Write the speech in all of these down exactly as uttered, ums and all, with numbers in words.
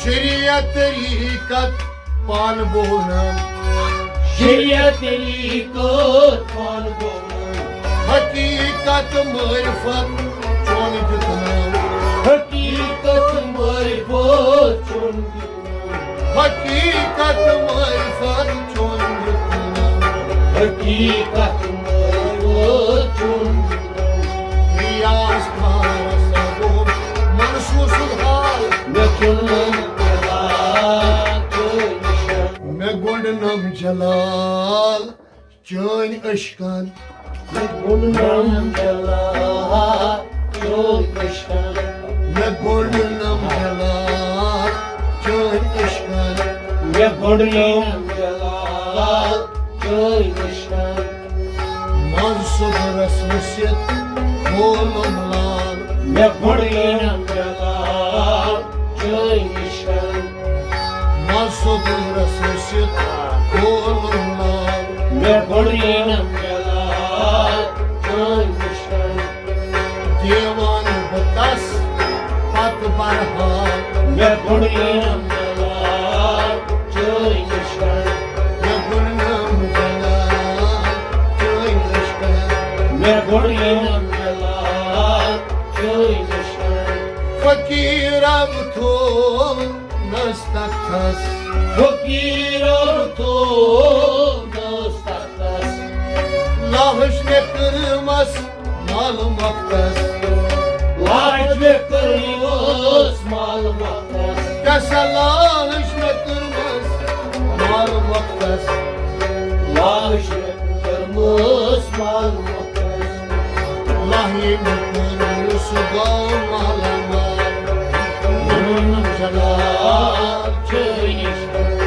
شریعت طریقت پان بولنم۔ شریعت طریقت پان بولنم۔ حقیقت معرفت چون دیتنم۔ حقیقت معرفت چون دیتنم۔ حقیقت معرفت چون دیتنم۔ حقیقت معرفت چون دیتنم۔ ریاض کارس گوٚو منصور سُنٛد حال۔ مےٚ گوٚنڈنم جلال چٲنۍ عشقن۔ مےٚ گوٚنڈنم جلال چٲنۍ عشقن۔ مےٚ گوٚنڈنم جلال چٲنۍ عشقن۔ مےٚ گوٚنڈنم جلال چٲنۍ عشقن۔ مےٚ گوٚنڈنم جلال چٲنۍ عشقن۔ منٛز صدرس ؤسِتھ گولم لال۔ مےٚ گوٚنڈنم جلال چٲنۍ عشقن۔ منٛز صدرس ؤسِتھ گولم لال۔ مےٚ گوٚنڈنم جلال چٲنۍ عشقن۔ دیوان بہٕ تس پتہٕ برحال۔ مےٚ گوٚنڈنم جلال چٲنۍ عشقن۔ مےٚ گوٚنڈنم جلال چٲنۍ عشقن۔ مےٚ گوٚنڈنم جلال چٲنۍ عشقن۔ فقیرم تھوٚونس تختس۔ فقیرم تھوٚونس تختس۔ لاہش مےٚ کٔرمس مال مۄختس۔ لاہش مےٚ کٔرمس مال مۄختس۔ کیٛاہ سا لاہش مےٚ کٔرمس مال مۄختس۔ لاہش مےٚ کٔرمس مال مۄختس۔ لایِن کوٚر سُہ گوٚو مالا مال۔ ووٚنُن جلال چٲنۍ عشقن۔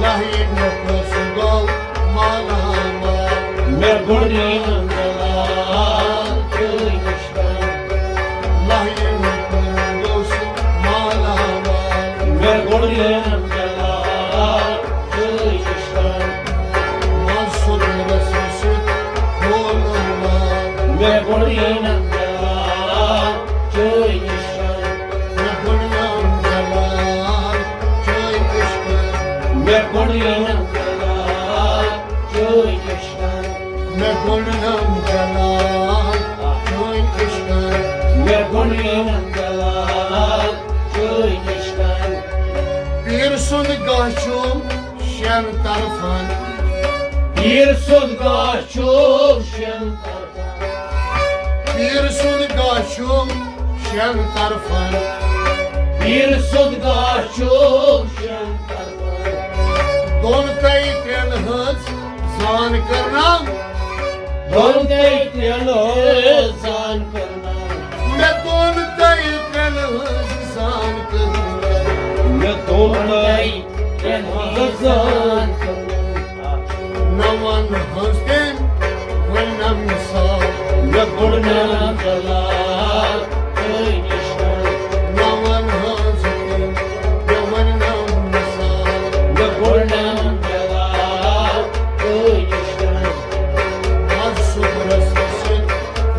لایِن کوٚر سُہ گوٚو مالا مال۔ مےٚ گوٚنڈنم جلال چٲنۍ عشقن۔ لایِن کوٚر گوٚو سُہ مالا مال۔ مےٚ گوٚنڈنم جلال چٲنۍ عشقن۔ منٛز صدرس ؤسِتھ گولم لال۔ مےٚ گوٚنڈنم جلال چٲنۍ عشقن۔ مےٚ گوٚنڈنم جلال چٲنۍ عشقن۔ مےٚ گوٚنڈنم جلال چٲنۍ عشقن۔ مےٚ گوٚنڈنم جلال چٲنۍ عشقن۔ مےٚ گوٚنڈنم جلال چٲنۍ عشقن۔ پیٖر سُنٛد گاہ چھُم شٮ۪ن طرفن۔ پیٖر سُنٛد گاہ چھُم شٮ۪ن طرفن۔ پیٖر سُنٛد گاہ چھُم شٮ۪ن طرفن۔ پیٖر سُنٛد گاہ چھُم شٮ۪ن طرفن۔ دۄن تہٕ ترٛٮ۪ن ہٕنٛز زان کٔرنم۔ دۄن تہٕ ترٛٮ۪ن ہٕنٛز زان کٔرنم۔ مےٚ دۄن تہٕ ترٛٮ۪ن ہٕنٛز زان کٔرنم۔ مےٚ دۄن تہٕ ترٛٮ۪ن ہٕنٛز زان کٔرنم۔ نون ہٕنٛز تٔمۍ ؤننم مثال۔ مےٚ گوٚنڈنم جلال چٲنۍ عشقن۔ نون ہٕنٛز تٔمۍ مےٚ ؤننم مثال۔ مےٚ گوٚنڈنم جلال چٲنۍ عشقن۔ از صبحس ٲسِتھ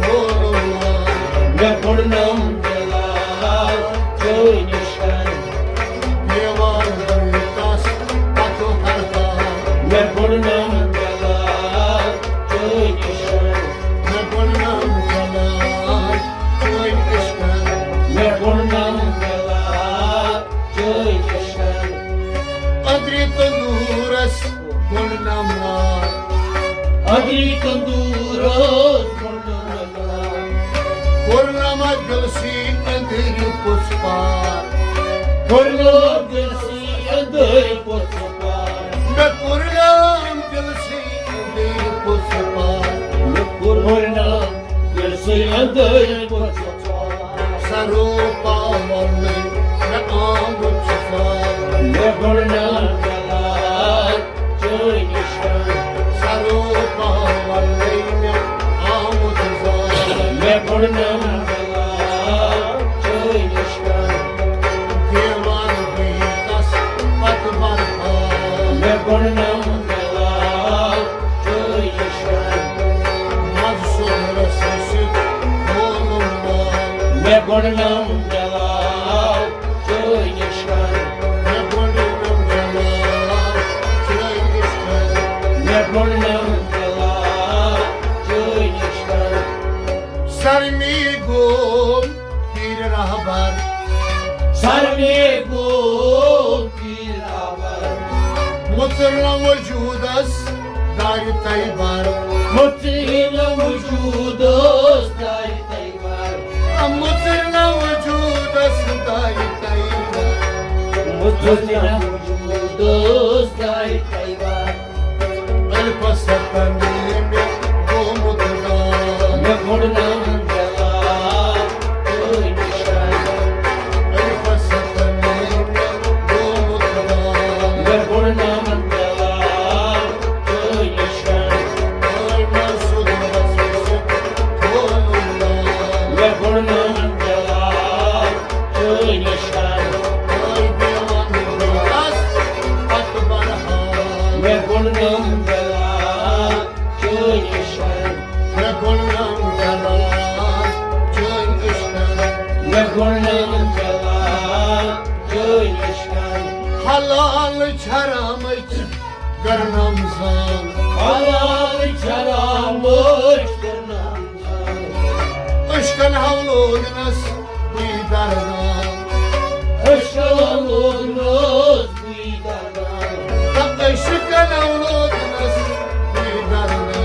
گولم لال۔ مےٚ گوٚنڈنم جلال چٲنۍ عشقن۔ دیوان گٔے تس پتہٕ ہرتال۔ مےٚ گوٚنڈنم جلال چٲنۍ عشقن۔ مےٚ گوٚنڈنم جلال چٲنۍ عشقن۔ مےٚ گوٚنڈنم جلال چٲنۍ عشقن۔ أدرِ تندوٗرس گوٚنڈنم لال۔ أدرِ تندوٗرس گوٚنڈنم لال۔ کوٚرنم دِلسٕے أنٛدٕرۍ پوٚژھ پار۔ کوٚرنم دِلسٕے أنٛدٕرۍ پوٚژھ پار۔ مےٚ کوٚرنم دِلسٕے أنٛدٕرۍ پوٚژھ پار۔ مےٚ کوٚرنم دِلسٕے أنٛدٕرۍ پوٚژھ پار۔ سروپا وَلٕنۍ مےٚ آمُت چھُ زال۔ مےٚ گوٚنڈنم جلال چٲنۍ عشقن۔ سروپا وَلٕنۍ مےٚ آمُت زال۔ مےٚ گوٚنڈنم جلال چٲنۍ عشقن۔ دیوان گٔے تس پتہٕ برحال۔ مےٚ گوٚنڈنم جلال چٲنۍ عشقن۔ منٛز صدرس ٲسِتھ گولم لال۔ مےٚ گوٚنڈنم جلال چٲنۍ عشقن۔ سر مےٚ گوٚو پیٖر اَبر۔ مُژر نہٕ وجوٗدس دارِ طیبر۔ مُژر نہٕ وجوٗدس دارِ طیبر۔ مُژر نہٕ وجوٗدس دارِ طیبر۔ مُژر نہٕ وجوٗدس دارِ طیبر۔ الفس ستن ییٚمہِ گوٚمُت دان۔ مےٚ گوٚنڈنم جلال تہٕ نِشان۔ الفس ستن ییٚمہِ گوٚمُت دان۔ مےٚ گوٚنڈنم جلال تہٕ نِشان۔ ٲے منصور رسول گوٚنڈنم دان۔ مےٚ گوٚنڈنم جلال تہٕ نِشان۔ ٲے دیوان دِلس پتہٕ برہان۔ مےٚ گوٚنڈنم جلال چٲنۍ عشقن۔ مےٚ گوٚنڈنم جلال چٲنۍ عشقن۔ مےٚ گوٚنڈنم جلال چٲنۍ عشقن۔ حلال چھرامٕچ کرنم زان۔ حلال چھرامٕچ کرنم زان۔ عشقن ہولودنس بٕے دردان۔ عشقن ہولودنس بٕے دردان۔ تہٕ عشقن ہولودنس بٕے دردان۔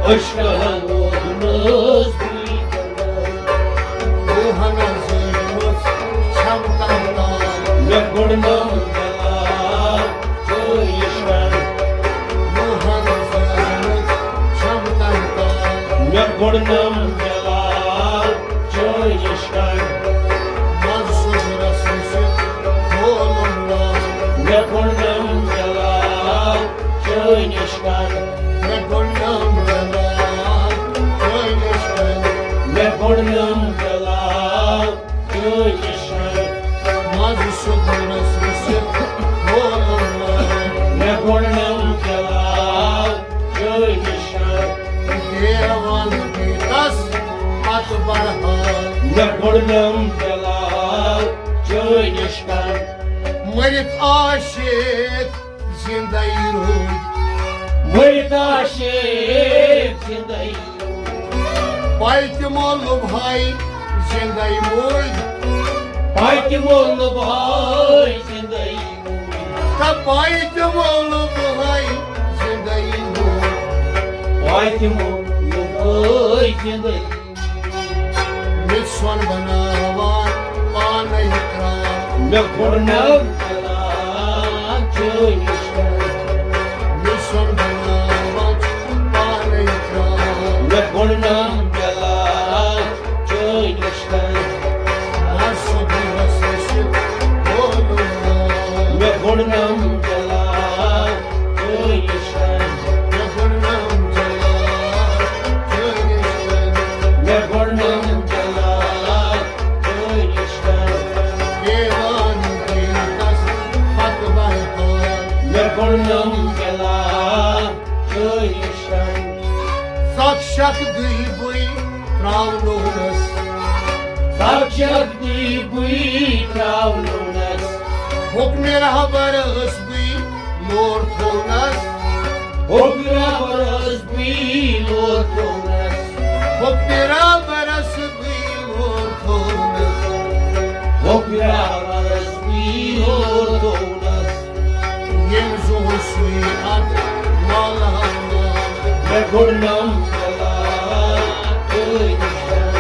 عشقن ہولودنس بٕے دردان۔ روحن زٲجمٕژ چھم تم تام۔ مےٚ گوٚنڈنم جلال چٲنۍ عشقن۔ روحن زٲجمٕژ چھم تم تام۔ مےٚ گوٚنڈنم جلال چٲنۍ عشقن۔ منصور رسول گوٚنڈنم۔ مےٚ گوٚنڈنم جلال چٲنۍ عشقن۔ مےٚ گوٚنڈنم جلال چٲنۍ عشقن۔ مےٚ گوٚنڈنم جلال چٲنۍ عشقن۔ منصور رسول گوٚنڈنم۔ مےٚ گوٚنڈنم جلال چٲنۍ عشقن۔ دیوان پیٖتس پتہٕ برہان۔ مےٚ گوٚنڈنم جلال چٲنۍ عشقن۔ مٔرِتھ عاشق زِندَے روٗدۍ۔ مٔرِتھ عاشق زِندَے روٗدۍ۔ پاے تِمو لُبہاے زِندَے موٗدۍ۔ پاے تِمو لُبہاے زِندَے موٗدۍ۔ تہٕ پاے تِمو لُبہاے زِندَے موٗدۍ۔ پاے تِمو لُبہاے زِندَے۔ مےٚ سۄن بناوان پانے کران۔ مےٚ گوٚنڈنم جلال چٲنۍ عشقن۔ مےٚ سۄن بناوان پانے کران۔ مےٚ گوٚنڈنم جلال چٲنۍ عشقن۔ ہر صبحس ٲسِتھ وولُم ناو۔ مےٚ گوٚنڈنم جلال چٲنۍ عشقن۔ مےٚ گوٚنڈنم جلال چٲنۍ عشقن۔ مےٚ گوٚنڈنم جلال چٲنۍ عشقن۔ دیوان پیٖتس پتہٕ برہان۔ مےٚ گوٚنڈنم جلال چٲنۍ عشقن۔ سخ شخ دٕے بٕے تراونونس۔ سخ شخ دٕے بٕے تراونونس۔ حُکمِ رہبر ٲس بٕے لور تھونس۔ حُکمِ رہبر ٲس بٕے لور تھونس۔ حُکمِ رہبر ٲس بٕے لور تھونس۔ حُکمِ رہبر ٲس بٕے لور تھونس۔ ییٚمۍ زُوٕ سُے اَتھ مالامال۔ مےٚ گوٚنڈنم جلال تہٕ نِشان۔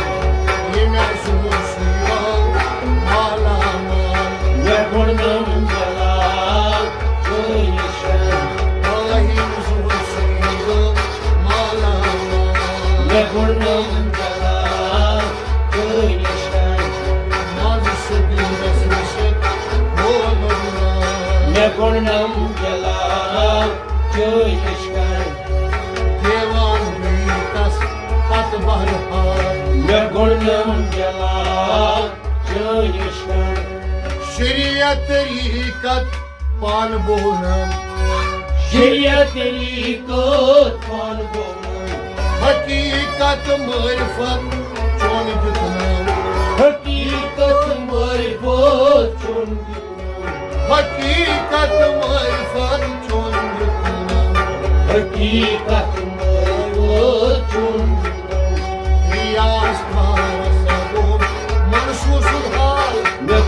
ییٚمۍ زُوٕ سُے اَتھ مالامال۔ مےٚ گوٚنڈنم جلال تہٕ نِشان۔ آ، ییٚمۍ زُوٕ سُے اَتھ مالامال۔ مےٚ گوٚنڈنم جلال چٲنۍ عشقن۔ منصور رسول گوٚنڈنم۔ مےٚ گوٚنڈنم جلال چٲنۍ عشقن۔ دیوان پیٖتس پتہٕ برہان۔ مےٚ گوٚنڈنم جلال چٲنۍ عشقن۔ شریعت طریقت پانہٕ بولان۔ شریعت طریقت پانہٕ بولان۔ حقیقت معرفت چون دیُتنم۔ حقیقت معرفت چون دیُتنم۔ حقیقت معرفت چون دیُتنم۔ حقیقت معرفت چون دیُتنم۔ ریاض خانس گوٚو منصور سُنٛد حال۔ مےٚ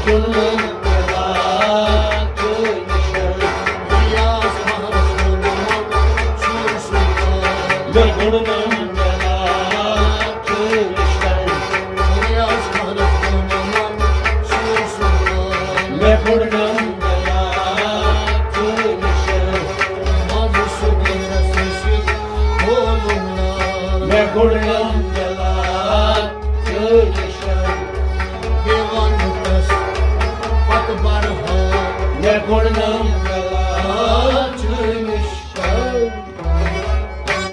کوٚڑنم جلال، ژٕ نِشان۔ بیٚیہِ وَنہٕ بہٕ تَس پَتہٕ بَرٕ ہا۔ مےٚ کوٚڑنم